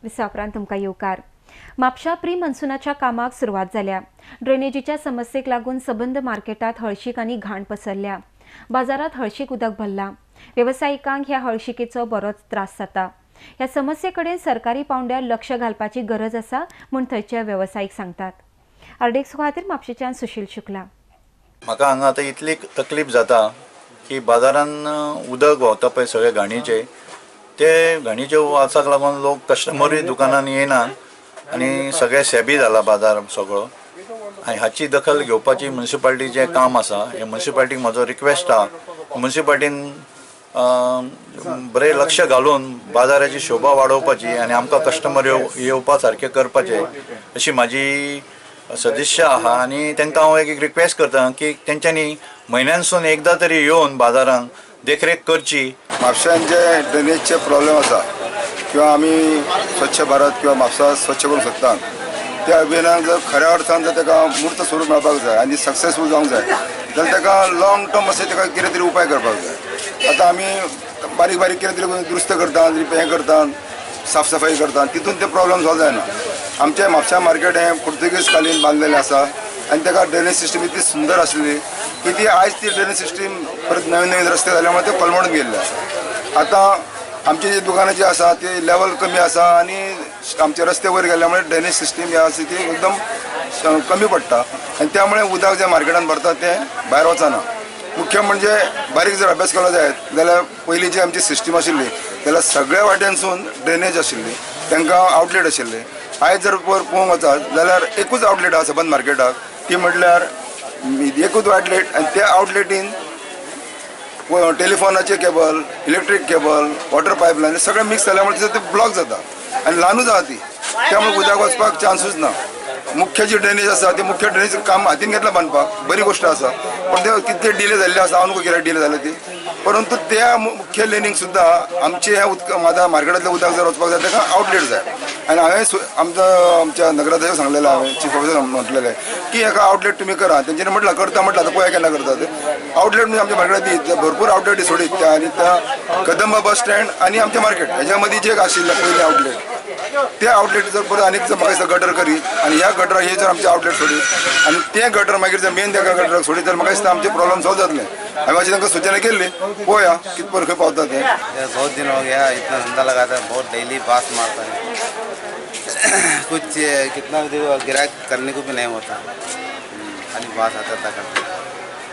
विसवा उपरांत तुमकां येवकार. म्हापशा प्री मन्सुनाच्या कामाक सुरवात जाल्या. ड्रेनेजीच्या समस्येक लागून सबंद मार्केटात हळशीक आनी घाण पसरल्या. बाजारात हळशीक उदक भरलां. वेवसायिकांक ह्या हळशिकेचो बरोच त्रास जाता. ह्या समस्ये कडेन सरकारी पावंड्यार लक्ष घालपाची गरज आसा म्हूण थंयचे वेवसायीक सांगतात. आरडीएक्स खातीर म्हापशेच्यान सुशील शुक्ला. म्हाका हांगा आतां इतली तकलीफ जाता की बाजारान उदक व्हांवता पळय सगळे घाणीचे, ते घाणीचे वासाक लागून लोक कस्टमरूय दुकानान येना आनी सगळे सेबी जाला बाजार सगळो. आनी हाची दखल घेवपाची म्युनिसिपालिटीचें काम आसा. हे म्युनिसिपालिटीक म्हजो रिक्वेस्ट आहा, म्युनिसिपालिटीन बरें लक्ष घालून बाजाराची शोभा वाडोवपाची आनी आमकां कस्टमर येवपा सारकें करपाचें अशी म्हाजी सदिच्छा आहा. आनी तांकां हांव एक रिक्वेस्ट करता की तेंच्यांनी म्हयन्यानसून एकदां तरी येवन बाजारांत देखरेख करची. म्हापश्यान जे ड्रेनेजचे प्रॉब्लेम आसा किंवा आमी स्वच्छ भारत किंवा म्हापसा स्वच्छ करूंक सोदता त्या अभियानाक जर खऱ्या अर्थान जर ताका मूर्त स्वरूप मेळपाक जाय आनी सक्सेसफूल जावंक जाय जाल्यार ताका लॉंग टर्म अशें ताका कितें तरी उपाय करपाक जाय. आतां आमी बारीक बारीक कितें तरी दुरुस्त करता, हें करता, साफ सफाई करता, तितून ते प्रॉब्लेम सॉल्व जायना. आमचें म्हापशा मार्केट हें पुर्तुगीज कालीन बांदलेलें आसा आनी ताका ड्रेनेज सिस्टम इतली सुंदर आसली की ती आयज ती ड्रेनेज सिस्टम परत नवीन नवीन रस्ते जाल्या मुळे ते कोलमडून गेल्ले आसा. आतां आमची जी दुकानां जी आसा ती लेवल कमी आसा आनी आमचे रस्ते वयर गेल्ल्या मुळे ड्रेनेज सिस्टम ही आसा ती एकदम कमी पडटा आनी त्यामुळे उदक जें मार्केटान भरता तें भायर वचना. मुख्य म्हणजे बारीक जर अभ्यास केलो जायत जाल्यार पयलीं जी आमची सिस्टम आशिल्ली जाल्यार सगळ्या वाट्यांसून ड्रेनेज आशिल्ली, तांकां आवटलेट आशिल्ले. आयज जर पळोवंक वचत जाल्यार एकूच आवटलेट आसा सबंद मार्केटाक, ती म्हटल्यार एकूच आवटलेट आनी त्या आवटलेटीन टेलिफोनाचे cable, electric cable, water pipeline सगळें मिक्स जाल्या मुळे ते ब्लॉक जाता आनी ल्हानूच आहा ती, त्यामुळे उदक वचपाक चान्सूच ना. मुख्य जी ड्रेनेज आसा ती मुख्य ड्रेनेज काम हातीन घेतलां बांदपाक, बरी गोश्ट आसा, पण ते कितले डिले जाल्ले आसा हांव न्हू कित्याक डिले जाले ती, परंतु त्या मुख्य लेनीक सुद्दां आमचे हे उदक आतां मार्केटांतलें उदक जर वचपाक जाय ताका आवटलेट जाय. आनी हांवें आमच्या नगराध्यक्ष सांगलेलें, हांवें चीफ ऑफिसर म्हटलेलें की हेका आवटलेट तुमी करा. तेंच्यांनी म्हटलां करता म्हटलां, आतां पळया केन्ना करता ते. आवटलेट म्हणजे आमच्या मार्केटांत दी भरपूर आवटलेट सोडीत त्या आनी त्या कदंबा बस स्टँड आनी आमचें मार्केट हेच्या मदीं जे आशिल्लें पयलीं आवटलेट, ते आवटलेट जर परत आनीक जर म्हाका दिसता गटर करीत आनी ह्या गटर हे जर आमचे आवटलेट सोडीत आनी ते गटर मागीर जर मेन त्या गटराक सोडीत जाल्यार म्हाका दिसता आमचे प्रॉब्लम सॉल्व जातले. हांवें अशें तांकां सुचना केल्ली, पळोवया कितपर खंय पावता ते. बहुत दिन हो गया इतना धंधा लगाता है, बहुत डेली बास मारता है, कुछ कितना गिराक करने को भी नहीं होता, खाली बास आता था करते.